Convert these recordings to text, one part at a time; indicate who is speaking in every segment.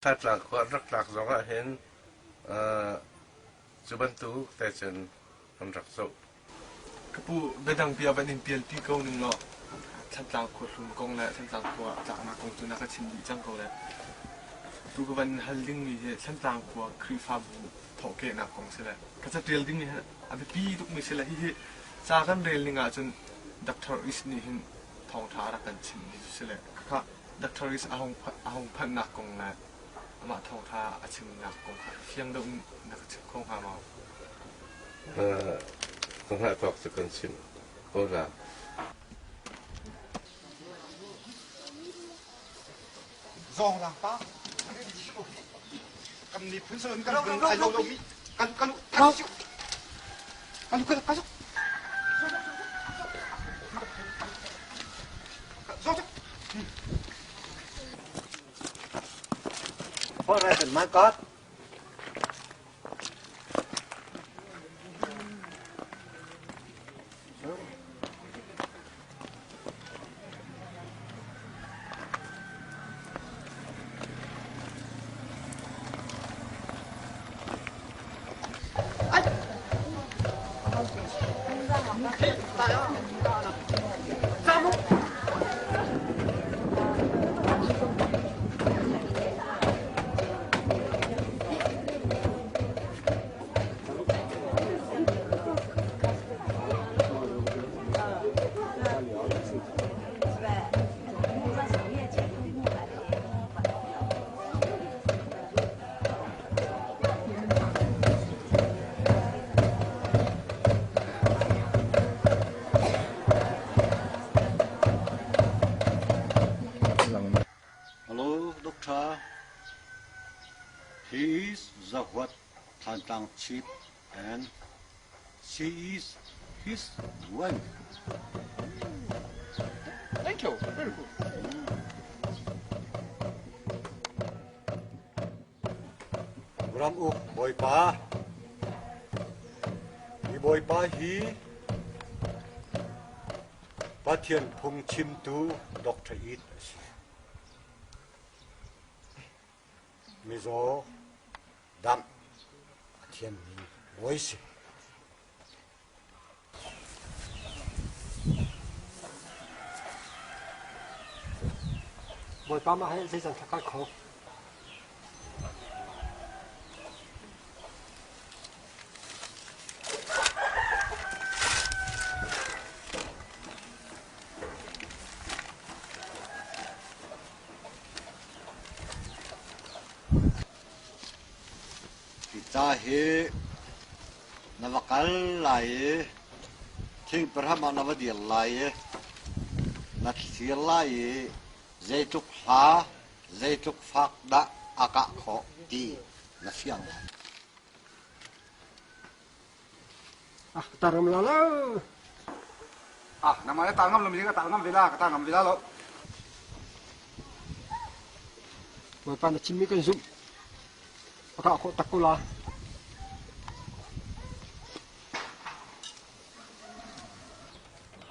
Speaker 1: Thantlang khua an rak tlak zong ahhin cu bantuk te cun an rak zoh.
Speaker 2: Ka pu, biadang bia van in pialpi ko ning law Thantlang khua hlun kong le Thantlang khua tlaknak kong cu na ka chim dih cang ko le. Tu ka van hal dingmi hi Thantlang khua Khrihfabu thawhkehnak kong si le ka catial dingmi hi a biapi tukmi si le hihi ca kan rel ning ahcun Dr. East nih hin thawngṭha a rak kan chimmi cu si le khakha Dr. East a hung phanhnak kong le amah thawngṭha a chimnak kong kha fiang deuh in na ka chim kho hnga maw?
Speaker 1: Ka hngalh tawk cu kan chim ko la.
Speaker 3: Zawng lang pa. Kan miphun sa kan kan ai lo lo mi kan kan kan kan kan kan
Speaker 4: My God. Hello, Doctor. He is the what Thantlang chief and she is his wife.
Speaker 3: Thank you. Very good.
Speaker 4: Ram uk bawipa Hi bawipa hi Pathian phungchimtu Dr. Eid a si. Mizaw damh a thiammi bawi si.
Speaker 5: Bawipa mah hi zeizong thla kai kho.
Speaker 4: Hi ca hi na va kal lai i thingpahram ah na va dir lai i na thlir lai i zeitluk hla zeitluk fak dah a kah khawh ti na fiang lai.
Speaker 5: Ah, taram la lo.
Speaker 3: Ah, nangmah le tar ngam lo mi ka tar ngam ve la, ka tar ngam ve la lo.
Speaker 5: Bawipa na chimmi kan zumh. A kah khawh tak ko la.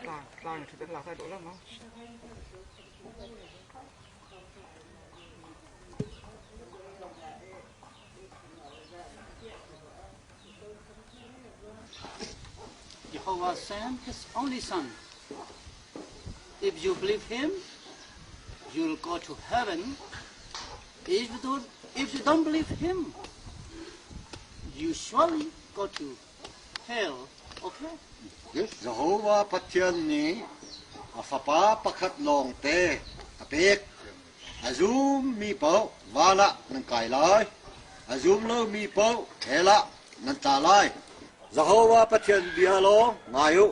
Speaker 3: Tlang, tlang ni thut lak sai dawh lo ma.
Speaker 6: Jehovah sent his only son. If you believe him, you'll go to heaven. If you don't, if you don't believe him, you surely go to hell. Okay?
Speaker 4: Yes, Jehovah Pathian nih a fapa pakhat lawng te a pek. A zummi paoh van ah nan kai lai, a zum lomi paoh hell ah nan tla lai. Jehovah Pathian bia lawng ngai u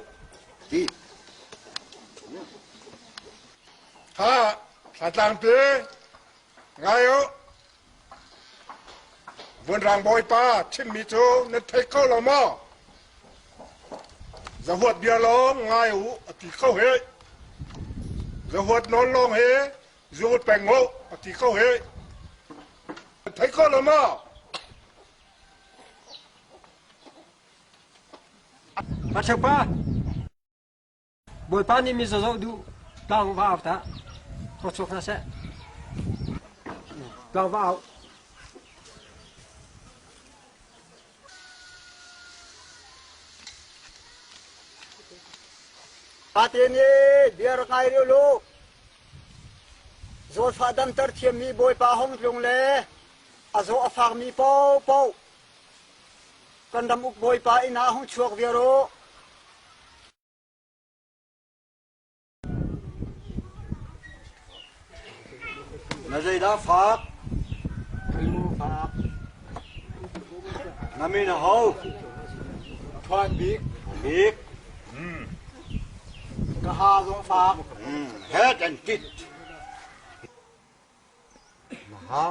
Speaker 4: ti.
Speaker 7: Ha, thlatlangpi, ngai u. Vunrang bawipa chimmi cu nan thei kho lo maw? Zahuat bia lawng ngai u a ti kho he. Zahuat nawl lawng he zul peng u a ti kho he. Nan thei kho lo maw?
Speaker 5: Pa Bawipa nih mi zoh duh tlang va au ta. Thawchuak hna seh. Tlang va au.
Speaker 8: Pate nih bia rak ngai rih u. Zawtfah damter thiammi Bawipa hong tlung le a zaw a fakmi paohpaoh kan ram uk Bawipa inn ah hung chuak viar u.
Speaker 4: Na zeidah fak? Na min aho?
Speaker 5: Thuan bik.
Speaker 4: Bik.
Speaker 8: Ka ha zong fak.
Speaker 4: Head and teeth. Na ha.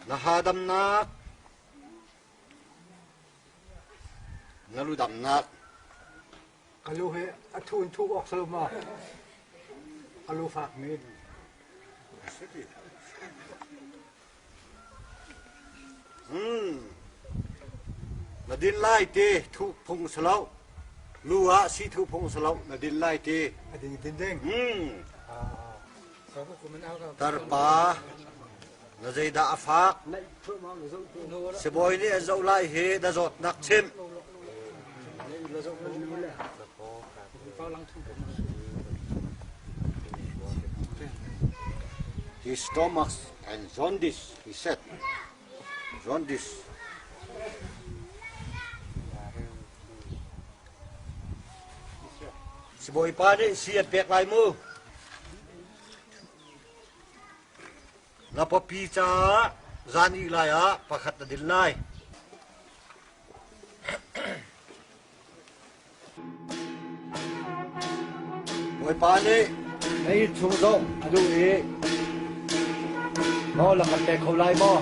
Speaker 4: Na ha damnak, na lu damnak.
Speaker 5: Ka lu hi a thu in thu awk salo ma? A lu fak mi.
Speaker 4: Na din lai te thu phung si lo. Lu ah si thu phung si lo. Na din lai te.
Speaker 5: A ding din ding.
Speaker 4: Tarpa na zeidah a fak? Sibawi nih an zoh lai hi na zawtnak chim. His stomach and jaundice, he said. Jaundice. Sibawipa nih si an pek lai mu. Na pawpi caah zan ih lai ah pakhat na din lai. Bawipa nih na inn chung zong a duh i nawl a kan pek kho lai maw?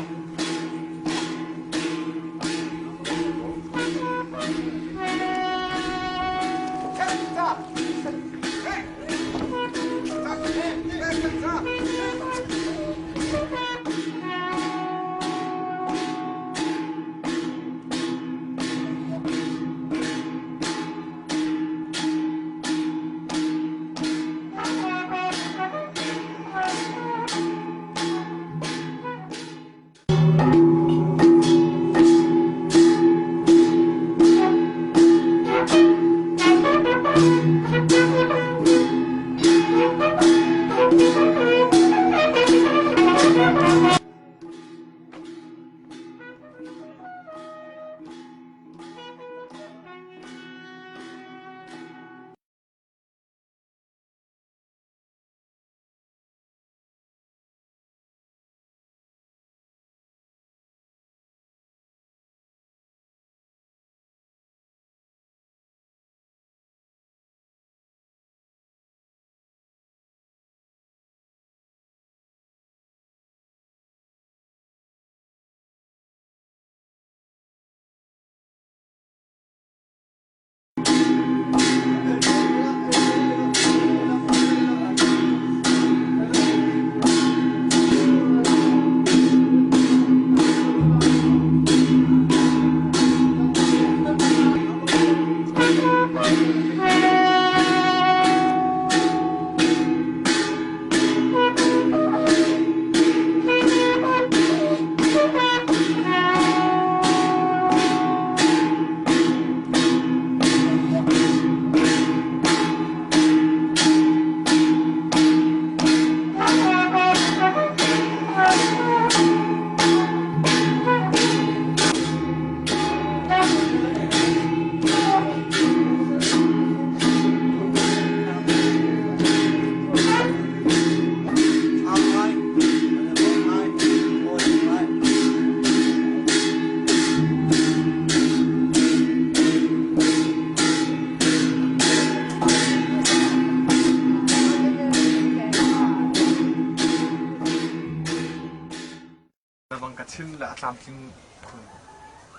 Speaker 2: tlamtling khun.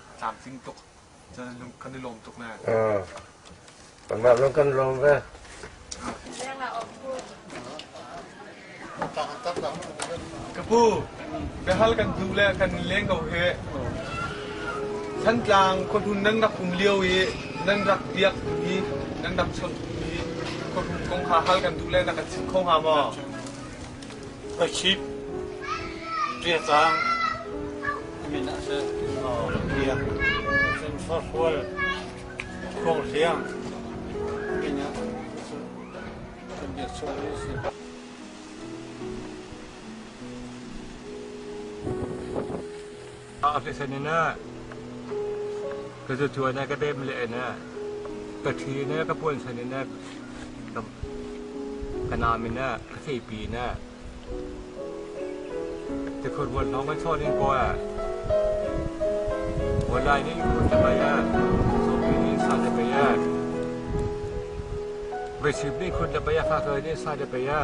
Speaker 2: A tlamtling tuk. Cun kan i lawm tuk ne.
Speaker 1: Kanmah zong kan lawm ve.
Speaker 2: Ka pu, biahal kan duh le kan leng ko hi. Thantlang khuahlun nan rak um lio i nan rak biak mi, nan rak chawnh mi khuahlun kong kha hal kan duh le na kan chim kho hnga maw?
Speaker 6: Khuachip Ṭiacang min ah si. Biak cun Farhual Khuanghliang min ah kan biak chung mi si.
Speaker 9: Office na ka zutuan na ka bem le na ka ṭhi na ka puan san na ka nam na ka theipi na tikhur buan hlong kan chawn in ko a Walai nih kun ta bai a sopi nih sa ta bai a Vesip nih kun ta bai a fa nih sa ta bai a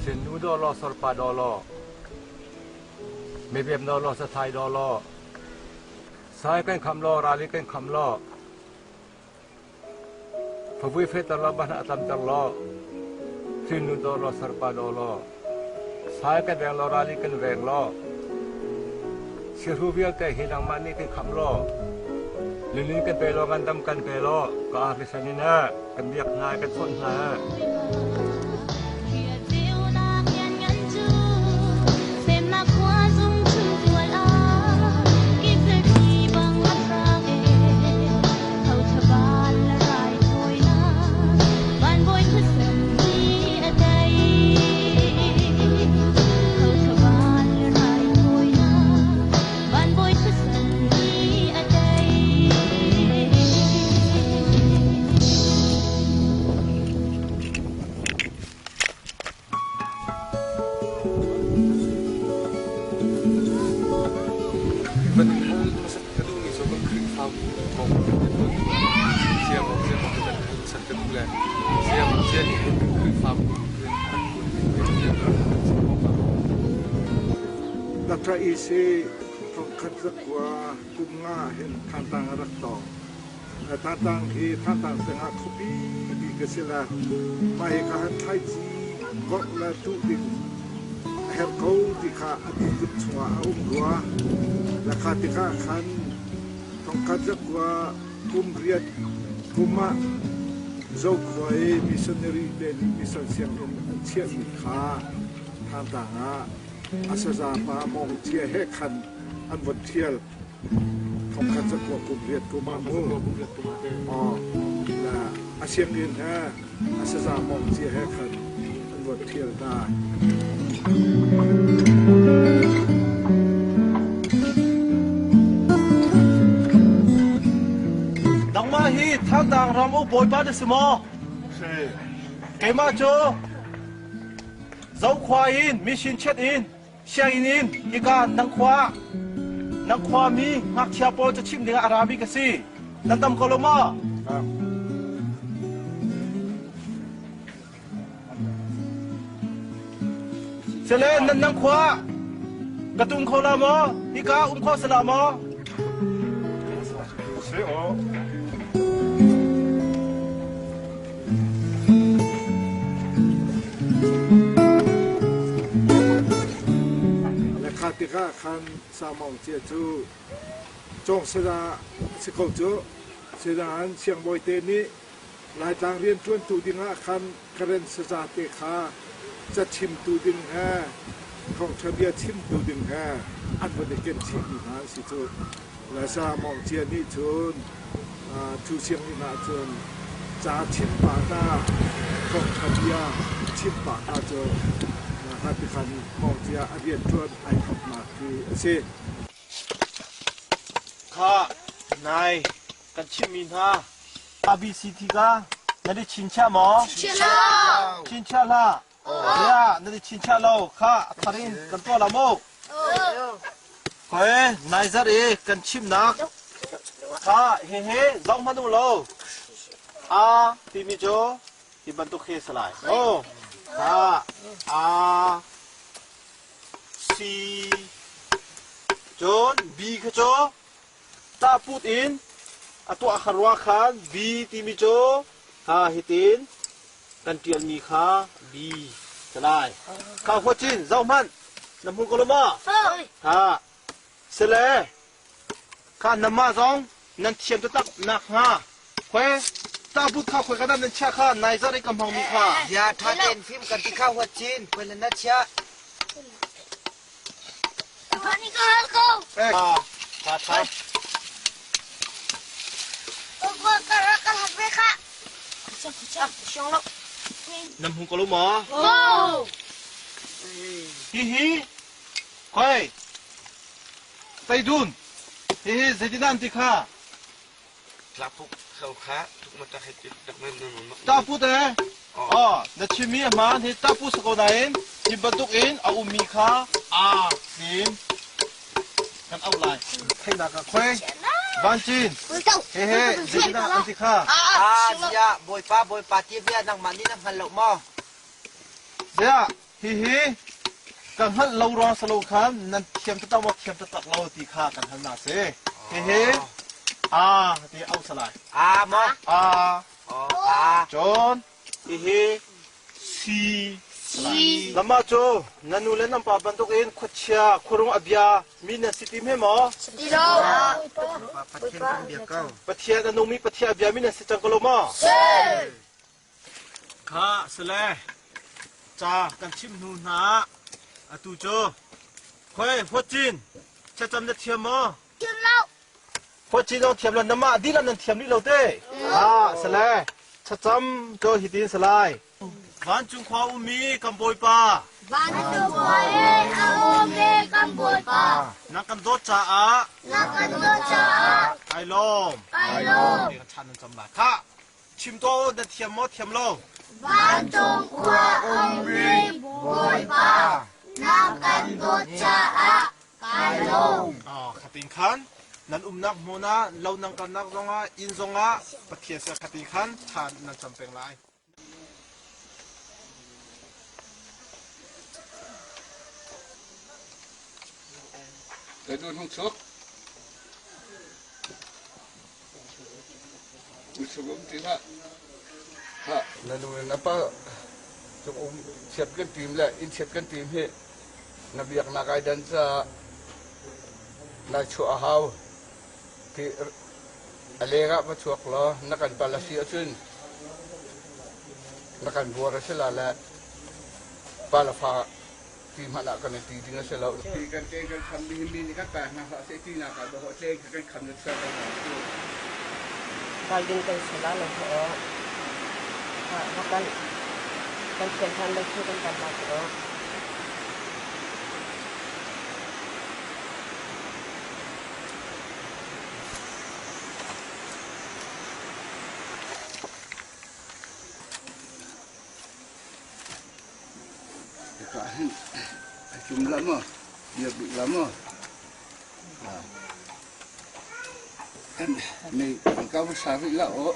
Speaker 9: Sin nu do lo sor pa do lo Mebem do lo sathai do lo Sai kan kham lo rali kan kham lo Favui fehter lo bahna tamter lo Sin nu do lo sarpa do lo Sai kan veng lo rali kan veng lo Sihru vialte hi nangmah nih kan kham lo Lilin kan pe lo ngandam kan pe lo ka ahrisan in kan biak hna kan chawnh hna.
Speaker 2: Van in hal hmasat ka duhmi cu kan Khrihfabu kong sianguk sianguk van hal hmasat ka duh le sianguk cia nih hin kan Khrihfabu rian an ṭuan
Speaker 7: Dr. Isi thongkhat zakua kum nga hin Thantlang a rak tong. Thantlang hi Thantlang tengah khuapi bik a si le mah hi ka han thlaici gorh le tuh ding a herh ko ti kha a ti chungah a um rua. Le kha tikah khan thongkhat zakua kum riat kum ah Zokhua i missionary te nih mission sianginn an chiahmi kha Thantlang ah a sazapa Mawng Cia he khan an von ṭhial. Thongkhat zakua kum riat kum ah mu. A sianginn he a saza Mawng Cia he khan an von ṭhial hna.
Speaker 10: Nangmah hi Thantlang ram uk bawipa na si maw?
Speaker 7: Si.
Speaker 10: Keimah cu Zokhua in mission chet in sianginn in hika nang khua nang khuami ngakchia pawl ca chimh dingah a rami ka si. Nan dam ko lo maw? Sele nan nang khua ka tum kho la maw? Hika um kho sala maw?
Speaker 7: Si aw. Le kha tikah khan Samong cia cu cawng sala a si ko cu. Sinain siangbawi te nih Laitlang rianṭuantu dingah khan Karen sazate kha cachimtu ding he thawngṭha bia chimtu ding he an von i ken chihmi hna an si cu. Lasa Mawng Cia nih cun cu sianginn ah cun ca chim pah hna, thawngṭha bia chim pah hna cu tikhan Mawng Cia a rianṭuan ai thawknak hi a si.
Speaker 10: Kha nai kan chimhmi hna ABCT ka nan i chinchiah maw?
Speaker 11: Chinchiah.
Speaker 10: Chinchiah hlah. Ya, nan i chinchiah lo. Kha a thar in kan tuah la mu. Koi nai zarh i kan chimnak kha hihi zoh hmanh u law A timi cu hi bantuk hi a si lai. Oh. Kha A C. Cun B kha cu tahput in a tuah kha rua khan B timi cu ha hitin kan ṭialmi kha B si lai. Kha huacin zohhmanh na hmu ko lo maw? Ha sile kha namah zong nan thiam taktak nakhnga khoi tahput kha khoi ka dah nan chiah kha nai zarh i ka hmangmi kha.
Speaker 11: Ya ṭha tein fim kan ti kha huacin khoi le na chiah.
Speaker 10: Na hmu ko lo maw? Hihi khoi Teidun hihi zeitindah an ti kha? Tahput ee aw na chimmi a hmaan hi tahput si ko nain hi bantuk in a ummi kha aa tiin kan auh lai. Theihnak ah khoi Vancin hehe zeitindah an ti kha?
Speaker 11: Ah ziah Bawipa Bawipa ti bia nangmah nih na hngal lo maw?
Speaker 10: Ziah hihi ka hngalh lo ruang si lo khan nan thiam taktak maw thiam taktak lo ti kha kan hal na si. Hihi a ti auh si lai.
Speaker 11: A maw?
Speaker 10: A.
Speaker 11: A.
Speaker 10: Cun hihi C.
Speaker 11: C.
Speaker 10: Lamah cu na nu le nan pa bantukin khuachia khuarung a bia mi nan si ti hme maw?
Speaker 11: Si ti lo. Pathian kan bia ko.
Speaker 10: Pathian a nungmi Pathian a bia mi nan si cang ko lo maw?
Speaker 11: Si.
Speaker 10: Kha sile ca kan chimh hnu hna ah atu cu khoi huatcin thlacam na thiam maw?
Speaker 12: Thiam lo.
Speaker 10: Huatcin zong thiam lo namah dihlak nan thiam rih lo te. Ah sile thlacam cu hitin salai. Vancung khua ummi kan Bawipa.
Speaker 12: Vancung khua i a ummi kan Bawipa.
Speaker 10: Na kan dawt caah.
Speaker 12: Na kan dawt caah.
Speaker 10: Kai lawm.
Speaker 12: Kai lawm.
Speaker 10: Kan chan nan cam lai. Khah. Chim tuah u, na thiam maw thiam lo?
Speaker 12: Vancung khua ummi Bawipa, na kan dawt caah kai lawm.
Speaker 10: Khatin khan nan umnak hmun ah lo nan kalnak zongah inn zongah Pathian sin khatin khan thla nan cam peng lai.
Speaker 3: Ka dun hung chuk. Usum ti hlah. Ha na nu le na pa cung um chiat kan tim le inn chiat kan tim hi na biaknak ai dan caah nai chuah a hau. Ti a leng ah va chuak law na kan pal a si ahcun na kan buar a si la le pa le fa ti hmanh ah kan i ti ding a si lo. Ti kan te kan kham mi hi mi nih kan pe hna hlah seh ti nak ah dawh tle kha kan kham na chuak kan hna cu.
Speaker 13: Kal ding kan si la lo aw. Ha ha kan kan thian than lo thu kan kan la aw.
Speaker 3: Hika hin a cum la maw? Biak bik la maw? Nei ka va sa rih la aw.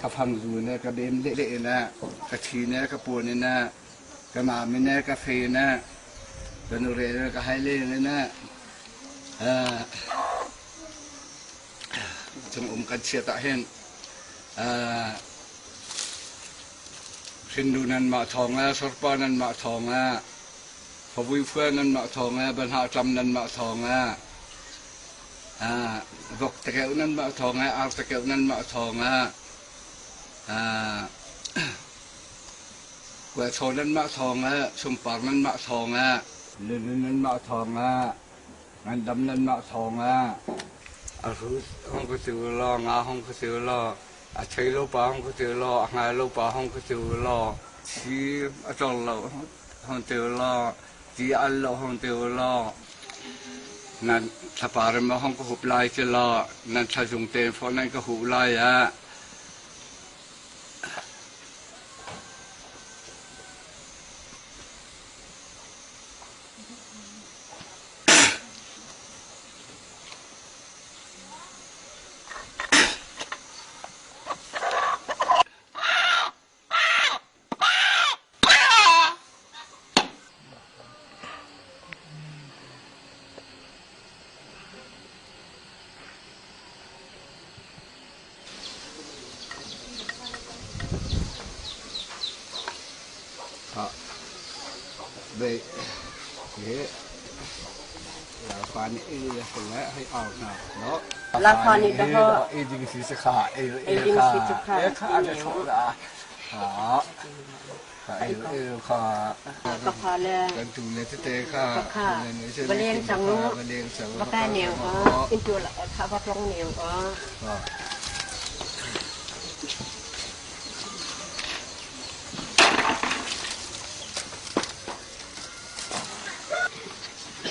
Speaker 3: Ka fangzu ne ka bem lele na ka thi ne ka puan na ka mami ne ka fe na ka nure ne ka haile ne Cung um kan chiat ahhin hrinnu nanmah thawng le sorpa nanmah thawng le favui fual nanmah thawng le banhah tlam nanmah thawng le vok takeuh nanmah thawng le ar takeuh nanmah thawng le kuachaw nanmah thawng le sungpar nanmah thawng le linen nanmah thawng le Ngandam nanmah thawng ah a hrut hong ka si u law, nga hong ka si u law.
Speaker 9: A thei lo pa hong ka ti law, a hngal lo pa hong ka ti law, thi a tor lo hong ti law, ti a al lo hong ti law, nan thlapa rim a hong ka hup lai ti law, nan thlazung tein fawh nan ka huh lai ah. Vậy thế
Speaker 13: Lakfa nih dawh eiding si cu kha ka fa le ka kha va leng cang u va kai neu in tu kha va tlong neu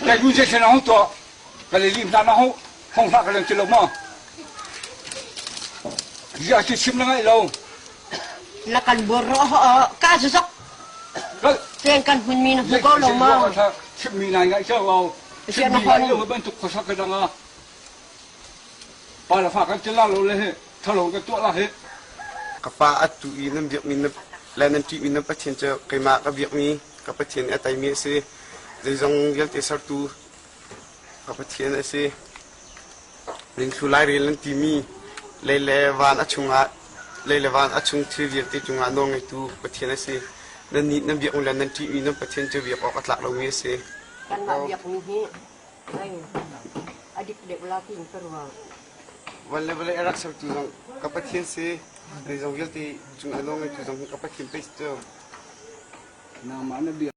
Speaker 9: Kai bu je na hong to ka le lim na hong hong hla ka leng ti lo ma ya chi chim na ngai lo
Speaker 13: la kan bor ro ho ka zu sok ten kan hun mi na hu ko lo ma
Speaker 9: chim mi nai ngai cho lo chim mi ngai lo ban tuk kho sak ka dang a pa la fa kan chila lo le he thalo ka to la he
Speaker 14: ka pa atu i nan biak mi le nan ṭih mi nan Pathian cu keimah ka biak mi ka Pathian a teimi a si. Zeizong vialte sertu ka Pathian a si. Lingthlu lairel nan timi lei le van a chungah lei le van a chung thil vialte cungah nawlngeitu Pathian a si. Nannih nan biakmi le nan ṭihmi nan Pathian cu biak awk a tlak lomi a si.
Speaker 13: Kanmah biakmi hi a dik deuh la tiin ka ruah.
Speaker 14: Van le vawlei a rak sertu zong ka Pathian si. Zeizong vialte cungah nawlngeitu zong hi ka Pathian pei si cu.
Speaker 9: Nangmah na biak.